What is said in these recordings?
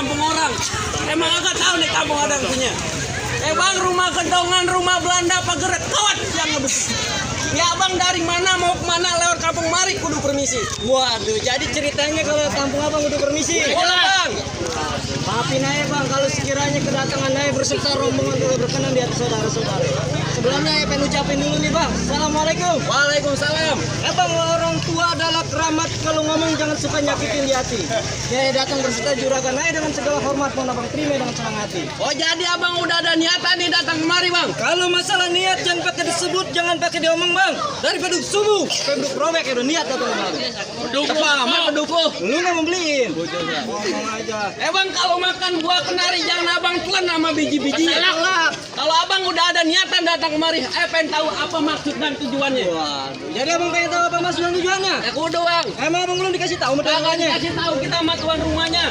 kampung orang. Emang agak tahu nih kampung ada yang punya. Bang, rumah gedongan, rumah Belanda, pagar kawat yang ngebes. Ya bang, dari mana mau kemana lewat kampung mari kudu permisi. Waduh, jadi ceritanya kalau kampung abang kudu permisi. Boleh bang. Maafin aja bang, kalau sekiranya kedatangan saya berserta rombongan tidak berkenan di atas saudara-saudara. Sebelumnya saya pengen ucapin dulu nih bang. Assalamualaikum. Waalaikumsalam. Bang, orang tua adalah keramat, kalau ngomong jangan suka nyakitin di hati. Saya datang berserta juragan saya dengan segala hormat, mohon abang terima dengan senang hati. Oh jadi abang udah ada niatan nih datang kemari bang? Kalau masalah niat jangan pakai disebut, jangan pakai diomong bang. Dari peduk subuh, peduk robek udah niat datang kemari. Peduku amat peduku. Lu nggak mau beliin? Ngomong aja. Bang, kalau makan buah kenari jangan abang telan sama biji-bijinya. Kalau abang udah ada niatan datang kemari, pengen tahu apa maksud dan tujuannya. Waduh, jadi abang pengen tahu apa maksud dan tujuannya? Kudu bang. Emang abang belum dikasih tahu Kagak tujuannya? dikasih tahu kita sama tuan rumahnya.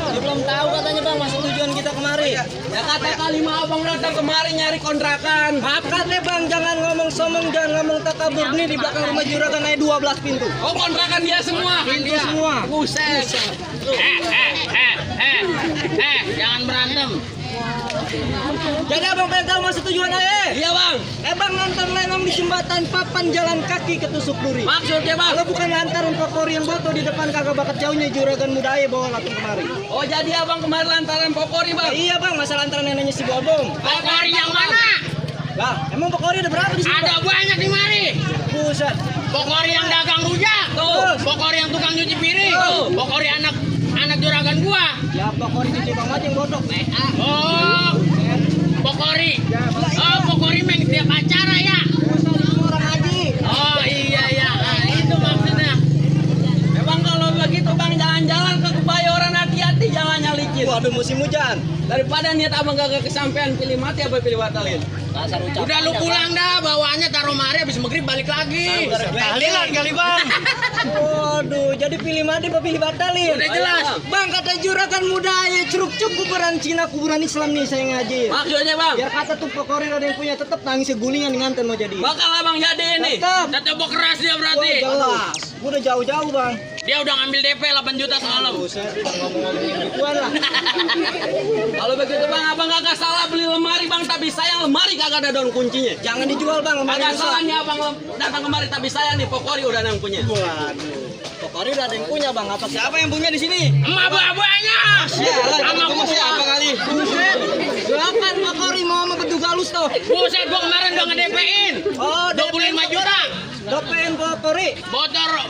Dia belum tahu katanya bang maksud tujuan kita kemari. Ya kata kalimat abang datang kemari nyari kontrakan. Makanya bang jangan ngomong somong, jangan ngomong takabur. Nih di belakang rumah juragan naik 12 pintu. Oh kontrakan dia semua. Pintu semua. Buset. Jangan berantem. Jadi abang pengen tahu maksud tujuan aja. Iya bang. Bang nonton lenong di jembatan papan jalan kaki ketusuk duri. Maksudnya bang. Kalau bukan lantaran pokori yang boto di depan kagak bakat jauhnya juragan muda aja bawa langsung kemari. Oh jadi abang kemarin lantaran pokori bang. Iya bang, masa lantaran neneknya si Bobong. Pokori yang mana? Lah, emang pokori ada berapa di sini? Ada banyak di mari. Buset. Pokori yang dagang rujak. Tuh. Pokori yang tukang nyuci piring. Tuh. Pokori anak juragan gua. Ya pokori cuci bang aja yang bodoh. Oh, pokori. Oh, pokori meng setiap acara ya. Orang haji. Oh iya. Nah, itu maksudnya. Memang kalau begitu bang jalan-jalan ke Kebayoran hati-hati jalannya licin. Waduh musim hujan. Daripada niat abang gak kesampean pilih mati apa pilih batalin. Dasar ucapan. Udah lu pulang dah, bawaannya taruh mari habis maghrib balik lagi. Tahlilan kali bang. Waduh, jadi pilih mati apa pilih batalin? Udah jelas. Bang kata juragan muda ya curug kuburan Cina kuburan Islam nih saya ngaji. Maksudnya bang. Biar kata tuh pokori ada yang punya tetap nangis gulingan di nganten mau jadi. Bakal abang jadi ini. Tetap. Tetep keras dia Wah, berarti. jelas. Gua udah jauh-jauh bang. Dia udah ngambil DP 8 juta semalam. Buset, ngomong-ngomong gituan lah. Kalau begitu bang abang gak salah beli lemari bang, tapi sayang lemari kagak ada daun kuncinya. Jangan dijual bang, lemari Agak rusak. salah nih abang datang kemari, tapi sayang nih pokori udah ada yang punya. Waduh. Pokori udah ada yang punya bang. Apa siapa yang punya di sini? Emak buah-buahnya. Sama gua. Siapa kali? Buset. Silakan pokori mau sama bedug halus tuh. Buset, gua kemarin udah nge-DP-in. Oh, 25 juta. Dopen pokori.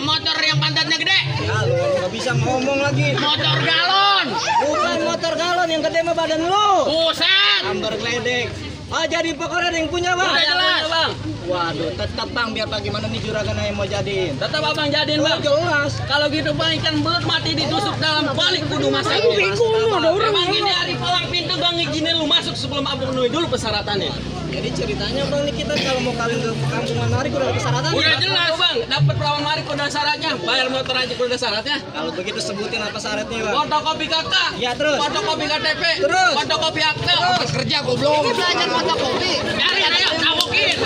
Motor yang pantatnya gede. Ya lu nggak bisa ngomong lagi. Motor galon. Bukan motor galon yang gede mah badan lu. Buset. Amber geledek. Oh jadi pokoknya ada yang punya bang. Udah jelas. bang. Waduh, tetap bang biar bagaimana nih juragan yang mau jadiin. Tetap abang jadiin bang. Jelas. Kalau gitu bang ikan belut mati ditusuk dalam balik kudu masak. Emang gini hari palang pintu bang ngizinin lu masuk sebelum abang penuhi dulu persyaratannya. Jadi ceritanya bang nih kita kalau mau kawin ke kampungan mari udah ada persyaratan. Udah ya? jelas. bang, dapat perawan mari kudu ada syaratnya. Bayar motor aja kudu ada syaratnya. Kalau begitu sebutin apa syaratnya bang? Fotokopi kakak. Ya terus. Fotokopi KTP. Terus. Fotokopi akte. Obat kerja goblok. Ini belajar fotokopi. Cari, ayo, tabokin.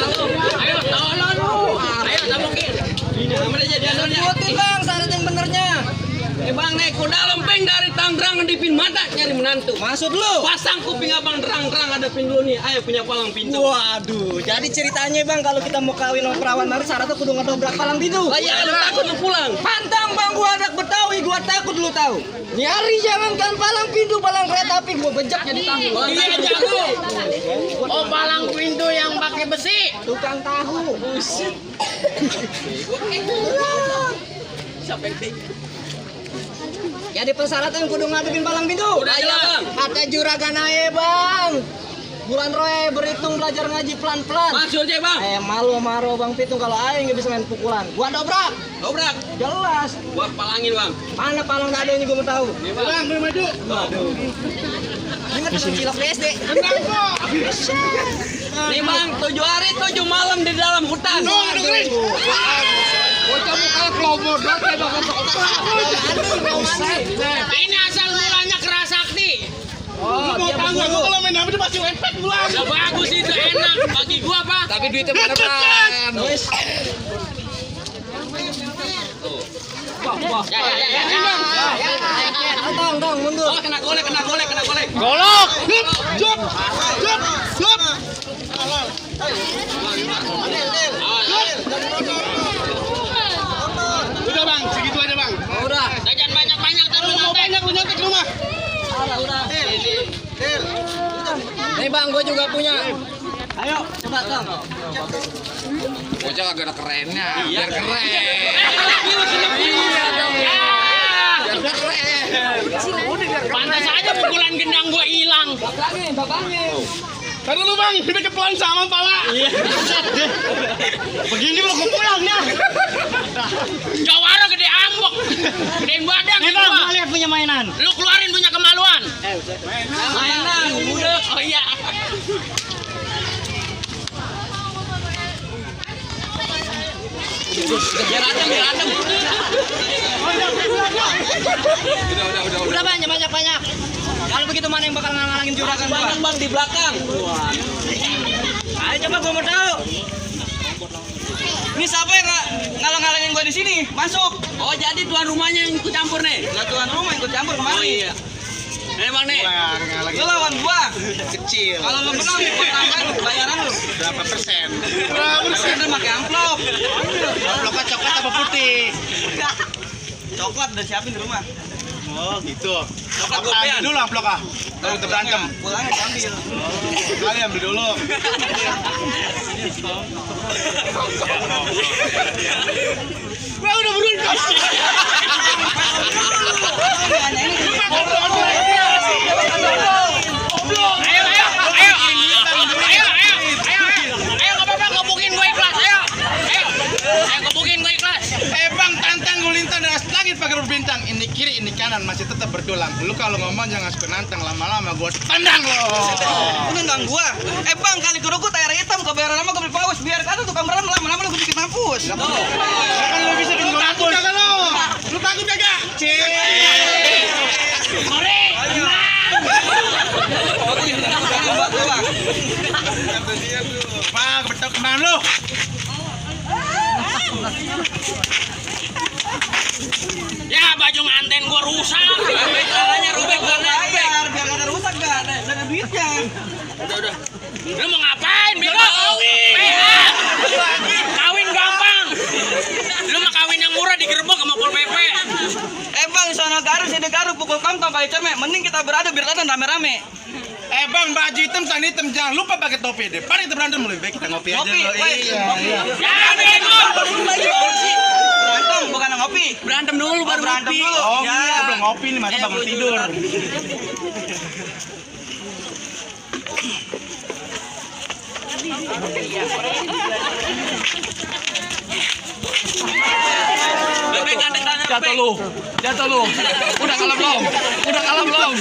Ayo, tolong lu. Ayo, tabokin. Ini namanya jadi anunya. Sebutin bang syarat yang benernya. Bang naik kuda lempeng dari Tangerang ngedipin mata nyari menantu. Maksud lu? Pasang kuping abang derang-derang ada dulu nih. Ayo punya palang pintu. Waduh, jadi ceritanya bang kalau kita mau kawin sama perawan mari syaratnya kudu ngedobrak palang pintu. Lah ya lu takut lu pulang. Pantang bang, gua anak Betawi, gua takut lu tahu. Nyari jangankan palang pintu, palang kereta api gua bejak jadi tahu. Iya, jago. Oh, palang pintu yang pakai besi. Tukang tahu. Buset. Siapa yang Jadi persyaratan kudu ngadepin palang pintu. Udah jelas bang. Kata juragan ae bang. Bulan roe berhitung belajar ngaji pelan-pelan. Maksudnya bang. Malu maro bang Pitung kalau ae nggak bisa main pukulan. Gua dobrak. Dobrak. Jelas. Gua palangin bang. Mana palang ada ini gua mau tahu. Nih bang. Beli maju. Waduh. Ingat temen cilok di SD. Nih bang, 7 hari 7 malam di dalam hutan. Bocah mukanya kelobor banget kayak bakal Ini asal mulanya kerasakti. Oh, dia berbulu. kalau main HP pasti wepet pulang. Udah bagus itu enak bagi gua apa? Tapi duitnya beneran. Wes. Tong, mundur. Oh, kena golek. Golok. Jup. Udah bang, segitu aja bang. Udah. Jangan banyak-banyak terus Mau banyak lu nyontek rumah. Udah. Nih bang, gue juga punya. Ayo, coba Tong. Bocah kagak ada kerennya, biar keren. Biar keren. Pantas aja pukulan gendang gua hilang. Tadi lu bang, ini kepulan sama pala. Iya. Begini mau pulang ya. Jawara gede ambok. Gedein badan Nih gua. bang, gua lihat punya mainan. Lu keluarin punya kemaluan. Mainan, udah. Oh iya. Biar adem. Udah banyak. Kalau begitu mana yang bakal ngalangin juragan gua? Bang di belakang. Ayo coba gua mau tahu. Ini siapa yang ngalang-ngalangin gua di sini? Masuk. Oh, jadi tuan rumahnya yang ikut campur nih. Lah tuan rumah ikut campur Oh kemari. iya. Memang nih. Lu lawan gua. Kecil. Kalau lu menang gua tambahin bayaran lu. Berapa persen? Lu pakai amplop. Amplopnya coklat apa putih? Coklat udah siapin di rumah. Oh gitu. Coklat Ambil gopean. dulu amplop ah. Kalau kita berantem. Pulangnya diambil. Kali ambil dulu. Wah udah beruntung. Ayo nggak apa-apa, gebukin gue ikhlas. Ayo, gebukin gue ikhlas. Bang, tantang gulintang dengan langit pagar berbintang. Ini kiri, ini kanan masih tetap bertulang. Lu kalau ngomong jangan suka nantang, lama-lama gua tendang lo. Lu nendang gua. Bang, kali kerukut air hitam kebayaran lama gua beli paus. Biar kata tukang beram lama-lama lu bikin mampus. Kan lu bisa bikin gua takut kagak lo? Lu takut kagak? Mari. Pak, betok kemana lu? Ya baju nganten gua rusak. Robek. Biar kata rusak gak ada duitnya. Udah. Lu mau ngapain, bego? Kawin gampang. Lu mau kawin yang murah digerebek sama Pol PP. Bang, sono garuk sini garuk pukul kantong kayak cemek. Mending kita beradu biar kelihatan rame-rame. Bang, baju hitam, tan hitam, jangan lupa pakai topi deh. Paling kita berantem lebih baik kita ngopi aja. Ngopi, lo. weh. Iya. Ya bego. Berantem bukan ngopi. Berantem dulu baru Berantem ngopi. dulu. Oh Ya. iya, belum ngopi nih, masih bangun tidur. Robek ada tangan. Jatuh lu. Udah kalah belum?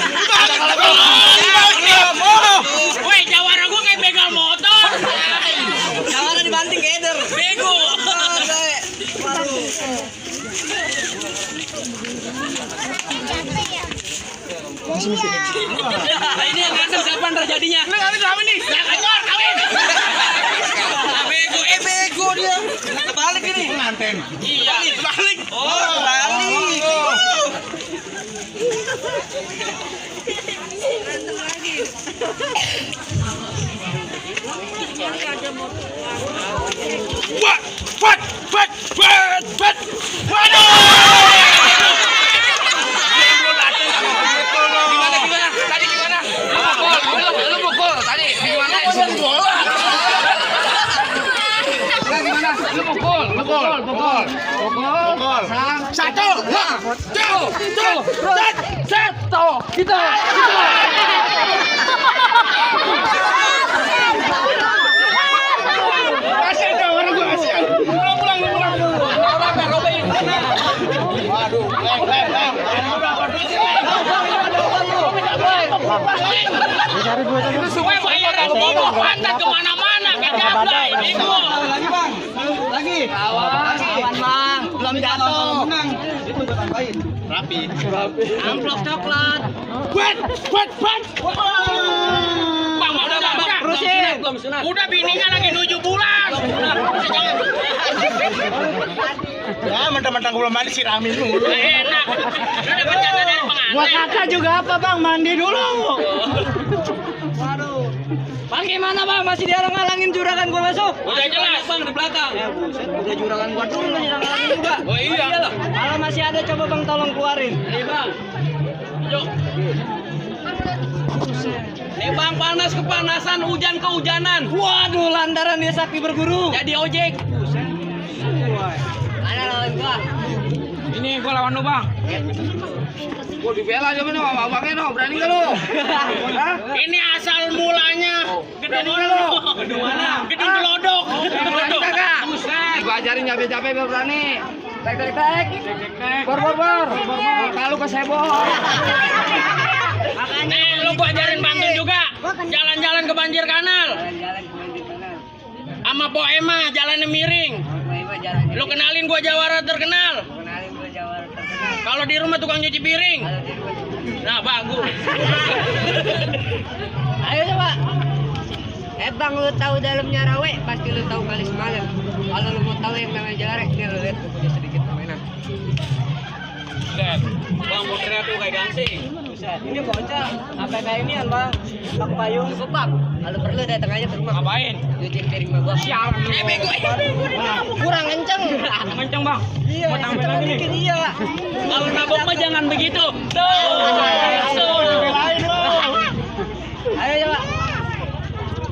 Woi, jawara gua kayak begal motor. Jangan ada dibanting ke Eder. Bego. Nah, ini yang berantem siapa ntar jadinya? Lu kawin sama nih? Ya kacor kawin. Bego dia. Kebalik ini. Nganten. Iya. Balik. Oh, balik. Lu pukul tadi gimana? Lu pukul. Satu. Kasian dong orang gua kasian. Pulang. Waduh, leng. Itu semua bayar aku bobo pantat kemana-mana kayak jablay. Bego. Lagi, Bang. Lagi. Lawan, Bang. Belum jatuh. Menang. Itu gua tambahin. Rapi. Amplop coklat. Buat. Bang, udah bang. Terusin. Udah bininya lagi 7 bulan. jelas. Jangan. Ya, mentang-mentang belum mandi siramin dulu. Enak. Lu dapat jatah dari pengantin. Buat kakak juga apa bang? Mandi dulu. Waduh. Bang gimana bang? Masih dihalang-halangin juragan gua masuk? Udah jelas. Bang di belakang. Ya buset, udah juragan gua turun masih dihalang-halangin juga. Oh iya. Kalau masih ada coba bang tolong keluarin. Nih bang. Yuk. Nih bang, panas kepanasan, hujan kehujanan. Waduh, lantaran dia sakti berguru. Jadi ojek. Ada lawan gua. Ini gua lawan lu, Bang. Gua dibela aja nih sama abangnya no, berani enggak lu? Ini asal mulanya. Gedung lu. Gedung mana? Gedung Gelodok. Berani kagak? Gua ajarin capek-capek biar berani. Tek. Bor. Kalau ke sebor. Nih, lu gua ajarin pantun juga. Jalan-jalan ke banjir kanal. Sama Poema jalannya miring. Lu kenalin gua jawara terkenal. Kalau di rumah tukang cuci piring. Nah, bagus. Ayo coba. Bang, lu tahu dalamnya rawe, pasti lu tahu kali semalam. Kalau lu mau tahu yang namanya jarek, nih lu lihat tuh punya sedikit permainan. Bang, mau teriak tuh kayak gangsing. Buset, ini bocah. Apa kayak ini bang? Pak payung. Cukup bang. Kalau perlu datang aja ke rumah. Ngapain? Cuci piring mah gua. Siap. Bego. Kurang kenceng. Kenceng, Bang. Iya, Mau tambahin lagi nih? dikit iya. Kalau nabok mah jangan begitu. Tuh. Ayo coba.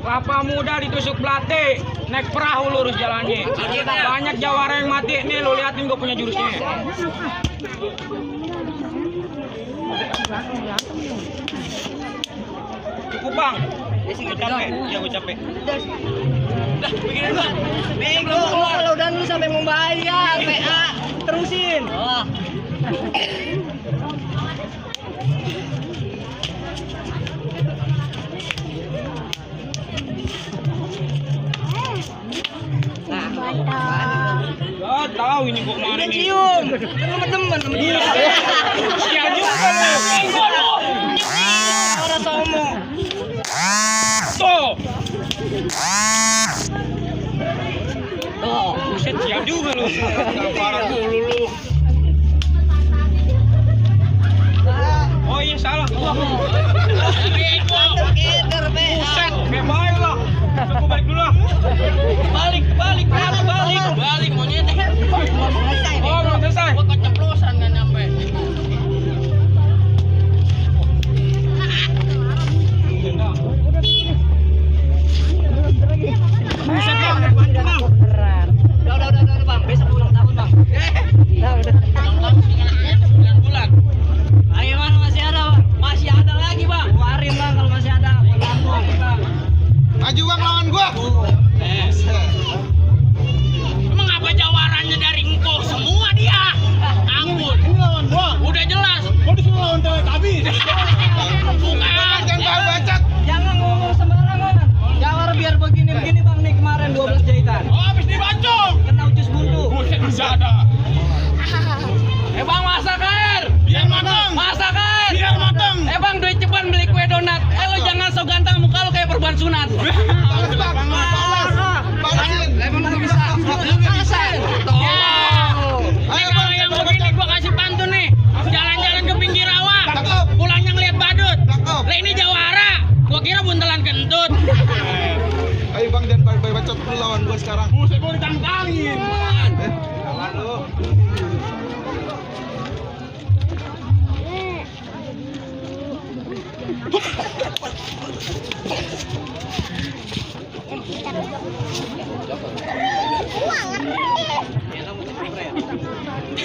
Kelapa muda ditusuk belate, naik perahu lurus jalannya. Banyak jawara yang mati nih, lu liatin gue punya jurusnya. Cukup bang, gue capek, iya gue capek. Dah, begini bang. Bego. Kalau udah lu sampai membayar, PA terusin. Oh. Gak tahu ini kok kemarin Udah nih. cium. Kan lu demen sama dia. Sial juga lu. Orang somo. Tuh, Tuh. buset sial juga lu. Parah dulu lu. Oh iya salah. Keter, PA. Buset, kayak baik lah. Aku balik dulu lah. Balik monyet. Oh, belum selesai. Gua keceplosan nggak nyampe. Buset bang. Udah bang, besok ulang tahun bang. Udah. 9 bulan. Ayo mana masih ada bang? Masih ada lagi bang. Keluarin bang kalau masih ada. Maju bang lawan gua. Emang apa jawarannya dari engkau semua dia? Ampun. Ini lawan gua. Udah jelas. Gua disuruh lawan Teletubbies. Bukan. Jangan bacot. Jangan ngomong sembarangan. Jawar biar begini bang nih kemarin 12 jahitan. Oh, habis dibacok. Kena ucus buntu. Buset bisa ada. Bang masak air. Biar matang. Masak air. Biar matang. Bang duit cepat beli kue donat. Lo jangan so ganteng muka lo kayak perban sunat. Balas bang. Balasin. Balasin. Ini kalau yang begini gua kasih pantun nih. Jalan-jalan ke pinggir rawa. Cakep. Pulangnya ngeliat badut. Cakep. Lah ini jawara. Gua kira buntelan kentut. Ayo bang, jangan bacot dulu lawan gua sekarang. Buset gua ditantangin. Lawan lu.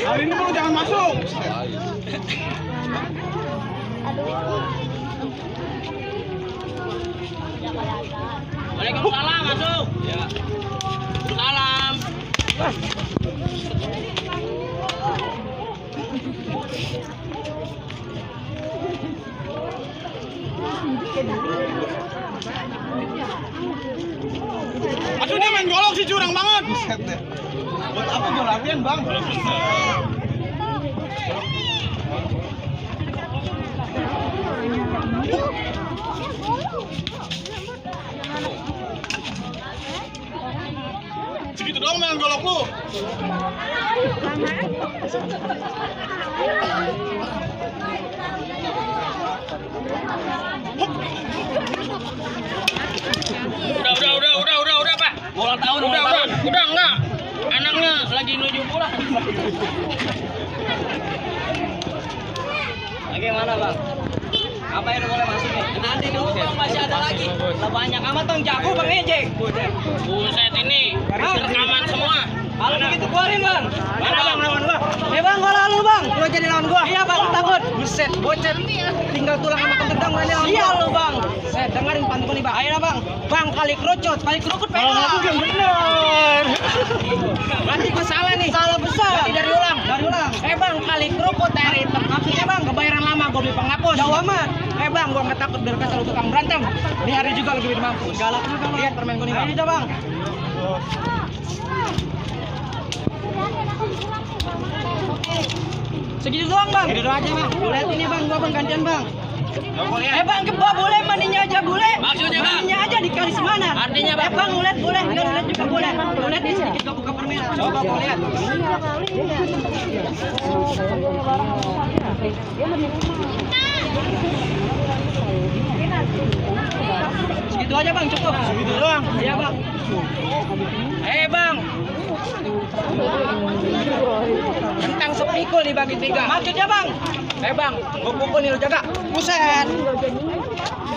Hari ini lu jangan masuk. Waalaikumsalam, masuk. Ya. Salam. Aduh dia main golok sih curang banget. Buset deh. Buat apa gua latihan bang? tolong main golok lu. Udah, Pak. Ulang tahun, Udah enggak. Anaknya lagi menuju pulang. Bagaimana bang? Apa yang boleh masuk nih? Nanti dulu bang, masih ada lagi. Lah banyak amat bang, jago bang ejek. Buset ini, rekaman semua. Kalau begitu keluarin bang. Mana bang lawan gua? Bang, gua lalu bang. Lu jadi lawan gua. Iya bang, takut. Buset, bocet. Tinggal tulang sama kentang berani lawan. Iya lu bang. Saya dengerin pantun nih bang. Ayo bang. Bang, kali kerocot pegang. Yang bener. Berarti gua salah nih. Salah besar. Berarti dari ulang. Bang, kali keruput dari maksudnya bang, kebayaran lama gua beli penghapus. Jauh amat. Bang, gua nggak takut biar kasar lu tukang berantem. Ini hari juga lagi di mampus. Galak juga lu. Lihat permain gua nih bang. Ini bang. Segitu doang bang. Segitu aja bang. Lihat ini bang, gua bang gantian bang. Bang, kebak boleh, mandinya aja boleh. Maksudnya, Bang? Mandinya aja di kali semana. Artinya, Bang? Bang, lihat boleh, enggak lihat juga boleh. Lihat ini sedikit gua buka permen. Coba gua lihat. Segitu aja bang, cukup. Segitu doang. Iya bang. Bang. Kentang sepikul dibagi 3. Maksudnya bang? Bang, gua pukul nih lu jaga. Buset.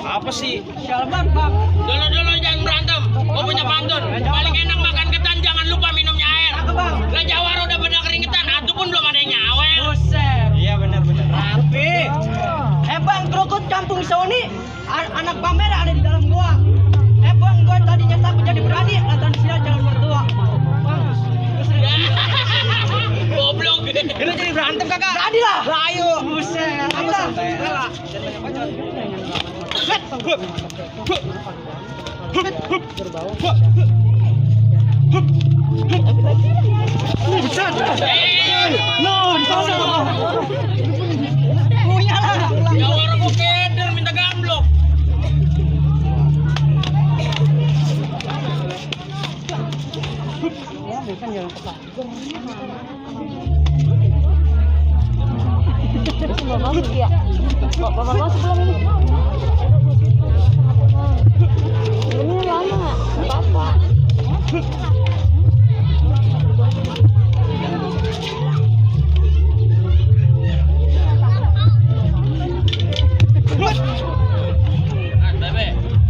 Apa sih? Sial bang. Dulu jangan berantem. Gua punya pantun. Paling enak makan ketan, jangan lupa minumnya air. Apa bang? Lah Jawara udah pada keringetan, atu pun belum ada yang nyawer. Buset. Iya benar-benar. Rapi. Bang, krukut kampung Sony. Anak pamer ada di dalam gua. Bang, gua tadinya takut jadi berani, lantaran sial jangan bertua. Bang. Goblok. Ini jadi berantem kakak? Berani lah. Ayo. Buset. Ayo lah. Punya lah. Jawara gua keder minta gamblok.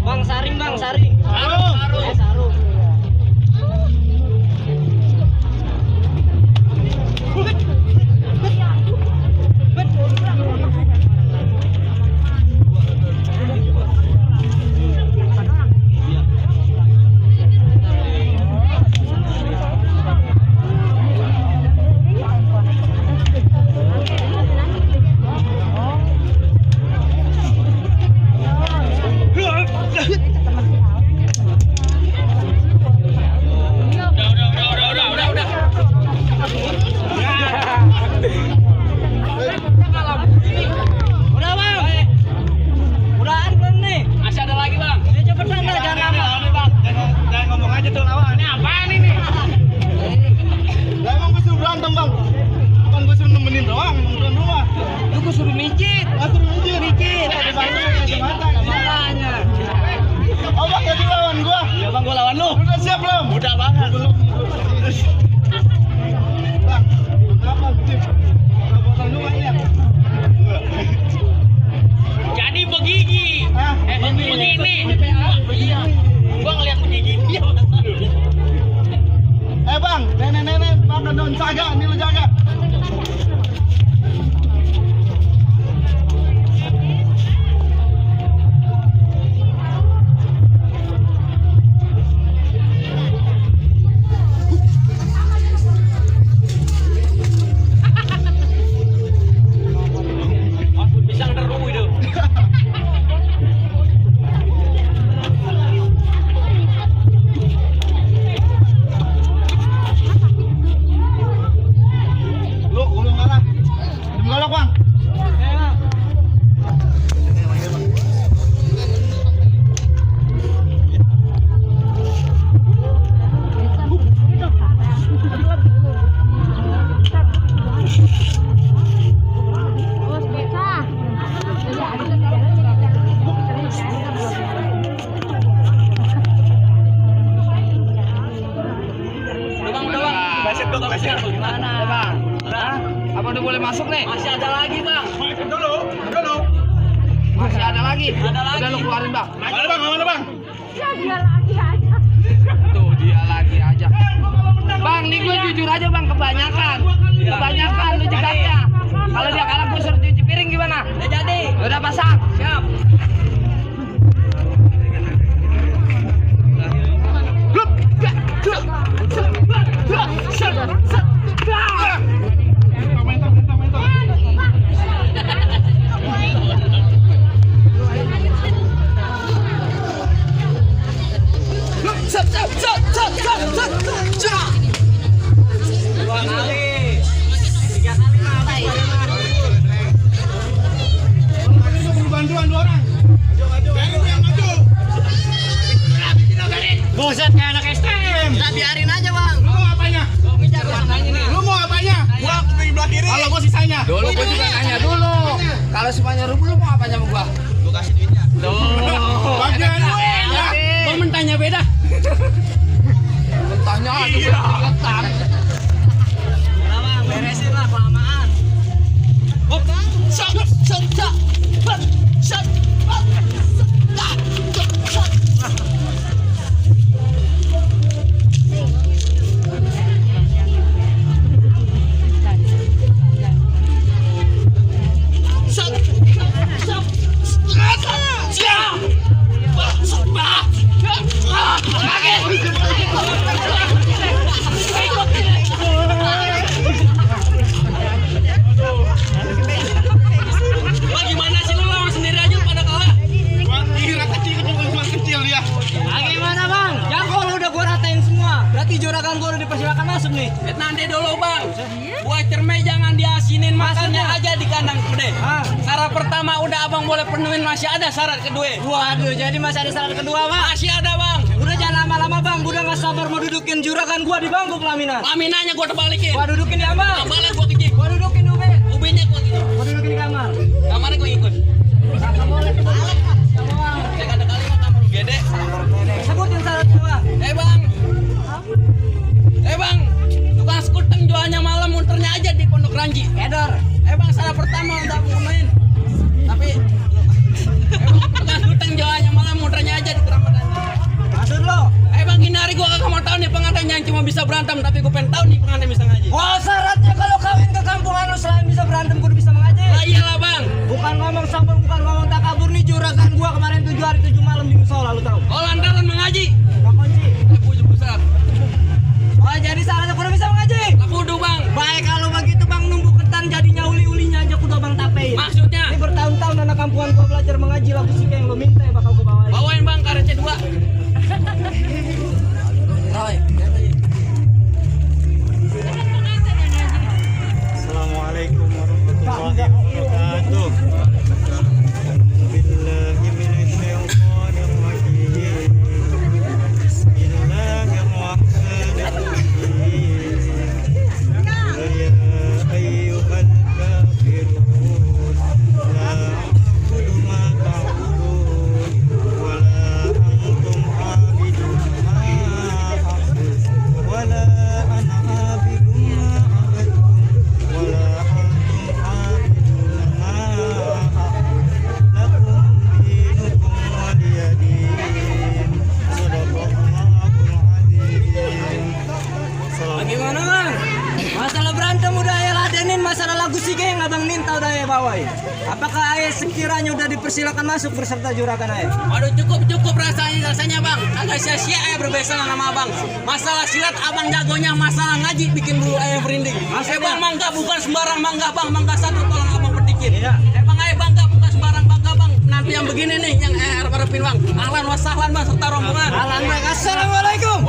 Bang saring bang, saring. Sarung. Sarung. Udah. Udah bang. Udahan belum nih? Masih ada lagi, Bang. Ya cepetan lah, jangan lama. Jangan ngomong aja tuh lawan. Ini apaan ini? Lah emang gue suruh berantem bang. Bukan gue suruh nemenin doang, bukan rumah. Lu gua suruh mijit. Suruh mijit. Mijit. Ada banyak kacamata. Makanya. Oh bang jadi lawan gua. Ya bang, gua lawan lu. Udah siap belum? Udah banget. Belum. Bang, apa tip? Perabotan lu banyak. Jadi begigi. Hah? Begini. Gua ngeliat begigi. Bang, nenek pakai daun saga, ini lu jaga. Gimana? Bang. Hah? Apa udah boleh masuk nih? Masih ada lagi bang. Masih ada lagi. Ada lagi. Udah lu keluarin bang. Mana bang? Tuh dia lagi aja. Bang, nih gue jujur aja bang, kebanyakan lu jejaknya. Kalau dia kalah gue suruh cuci piring gimana? Udah jadi. Udah pasang. Siap. Dua kali. Tiga kali mah. Bantuan 2 orang. Maju. Buset kayak anak STM. Nah, biarin aja bang. Lu mau apanya? Lu mau apanya? Gua di belah kiri. Kalau gua sisanya. Dulu gue juga nanya dulu. Kalau semuanya rubuh lu mau apanya sama gua? Gua kasih duitnya. Bagian lu ya. Bang mentahnya beda. Mentahnya aja keringetan. Udah bang, beresin lah kelamaan. Hop, shot. Bang, gimana sih lu lawan sendiri aja pada kalah? Gua kira kecil dia. Gimana bang? Jago lu udah gua ratain semua. Berarti juragan gua udah dipersilakan masuk nih. Nanti dulu bang. Buah cermai jangan diasinin, makannya aja di kandang gede. Syarat pertama udah abang boleh penuhin, masih ada syarat kedua. Waduh, jadi masih ada syarat kedua bang. Masih ada bang. Udah jangan lama-lama bang, gua udah gak sabar mau dudukin juragan gua di bangku pelaminan. Laminanya gua terbalikin. Gua dudukin di ambang. Ambalan gua kecil. Gua dudukin di ube. Ubenya gua gitu. Gua dudukin di kamar. Kamarnya gua ikut. Gak boleh kebalik. Saya ada kali mah kamar gede. Sebutin syarat kedua. Bang, tukang skuteng jualnya malam, muternya aja di Pondok Ranji. Edor. Bang, salah pertama udah aku main. Tapi tukang skuteng jualnya malam, muternya aja di Keramat Ranji. Maksud lo? Bang, gini hari gua kagak mau tahu nih pengantin yang cuma bisa berantem, tapi gua pengen tahu nih pengantin bisa ngaji. Oh, syaratnya kalau kawin ke kampungan lo selain bisa berantem kudu bisa mengaji. Lah iyalah bang. Bukan ngomong sombong, bukan ngomong takabur nih juragan gua kemarin 7 hari 7 malam di musola lu tahu. Oh lantaran mengaji. Gak kunci. Pujuk besar. Oh, jadi syaratnya kudu bisa mengaji. Lah kudu bang. Baik kalau begitu bang, nunggu ketan jadinya uli-ulinya aja kudu bang tapein. Maksudnya Ini bertahun-tahun anak kampungan gua belajar mengaji lagu sih yang lo minta yang bakal gua bawain. bawain bang karet C2. Assalamualaikum warahmatullahi wabarakatuh. Billahi minasyaitonir rajim. Bismillahirrahmanirrahim. Ya ayyuhal kafirun la a'budu ma ta'budun wa la antum 'abidun ma a'budu wa la ana 'abidun ma a'badtum ولا أنتم عابدون ما أعبد لكم دينكم ولي دين صدق الله العظيم. Bagaimana bang? Masalah berantem udah ya ladenin, masalah lagu sige yang abang minta udah ya bawain. Apakah ayah sekiranya udah dipersilakan masuk berserta juragan ayah? Waduh cukup rasanya bang. Agak sia-sia ayah berbesaran sama abang. Masalah silat abang jagonya, masalah ngaji bikin bulu ayah merinding. Bang mangga bukan sembarang mangga bang, mangga satu tolong abang petikin. Bang ayah bangga bukan sembarang bangga bang. Nanti yang begini nih yang harap-harapin bang. Ahlan wa sahlan bang serta rombongan. Assalamualaikum.